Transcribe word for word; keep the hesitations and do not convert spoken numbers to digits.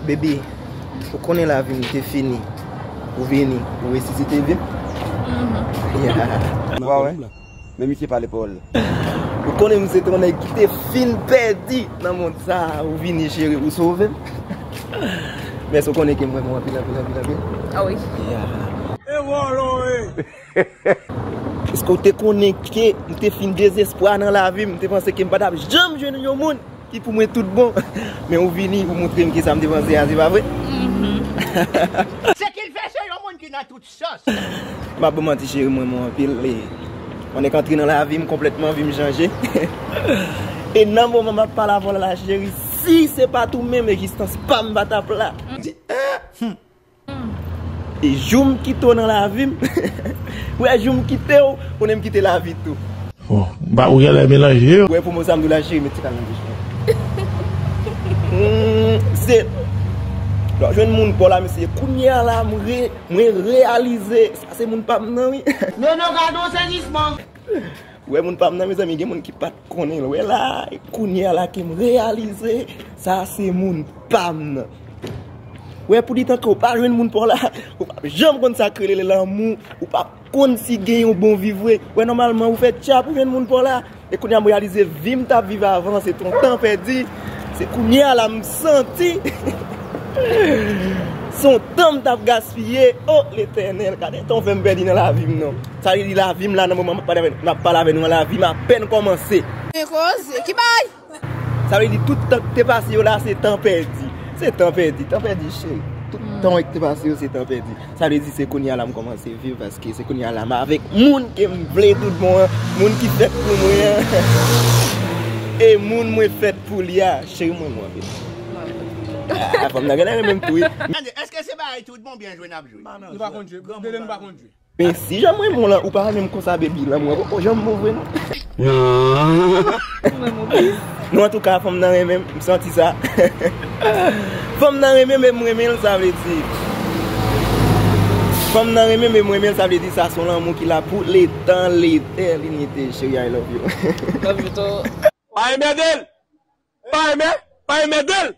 Baby, ou konnen lavi m te fini. Ou vini, ou resisite vi m. Yeah. Wa wè. Men misye pale pawòl. Ou konnen m se te yon nèg ki te fin pèdi nan mond sa a. Ou vini, cheri, ou sove m. Men èske w konnen ke m renmen w anpil, anpil, anpil, anpil? Ah wi. Yeah. Èske w te konnen ke m te fin dezespwa nan lavi m? M te panse ke m pa t ap janm jwenn yon moun ki pou mwen tout bon. Men ou vini, ou montre m ke sa m te panse a, se pa vre? Se ki l fè se yon moun ki nan tout sòs. M ap ba w manti, cheri, m renmen w anpil. E, ou antre nan lavi m konplètman, vi m chanje. E nan moman m ap pale avè w la, cheri, si se pa t ou menm, egzistans pa m pa t ap la. Di, eh, hmm. E jou m kite w nan lavi m, wè, jou m kite w, konnen m kite lavi tou. Bon, m pa, ou genlè melanje yo. Wè, pou mo sa m di w la, cheri, met ti kal nan bouch mwen. Hmm, se, lè w jwenn moun pa w la, mesye, kounye a la, m re-, mwen reyalize, sa se moun pa m nan, wi. Non, non, gade yon sezisman. Wè, moun pa m nan, mezanmi, gen moun ki pa t konnen l. Wè la, kounye a la ke m reyalize, sa se moun pa m nan. Wè, pou ditan ke w pa jwenn moun pa w la, ou p ap janm konn sa k rele lanmou, ou p ap konn si gen yon bon vi vre. Wè, nòmalman, ou fè tchap, ou jwenn moun pa w la. E kounye a, m reyalize vi m t ap viv avan, se t on tan pèdi. Se kounye a la, m santi se on tan m t ap gaspiye. O Letènèl, gade tan w fè m pèdi nan lavi m, non. Sa vle di lavi m la, nan moman m ap pale avè, m ap pale avè nou an, lavi m apèn kòmanse. Men koze, ki bay? Sa vle di tout tan ki te pase yo la, se tan pèdi. Se tan pèdi, tan pèdi, cheri. Tout tan ki te pase yo, se tan pèdi. Sa vle di se kounye a la m kòmanse viv, paske se kounye a la m avèk moun ke m vle tout bon an, moun ki fèt pou mwen an. E moun mwen fèt pou li a, cheri, mwen, mwen anpil. Ah, fanm nan genlè renmen m tou, wi. Tande, èske se bagay tout bon byen jwe n ap jwe? Nou pa konn jwe. Dede nou pa konn jwe. Men si jan mwen bon lan, ou pa renmen m konsa, baby, lanmou an poko janm bon vre, non. Non. Mwen, mwen plis. Non, antouka, fanm nan renmen m, m santi sa. Fanm nan renmen m e m renmen l, sa vle di. Fanm nan renmen m e m renmen l, sa vle di sa se yon lanmou ki la pou letan, letènite, cheri, I love you. Love you too. Pa enmède l! Pa enmè, pa enmède l!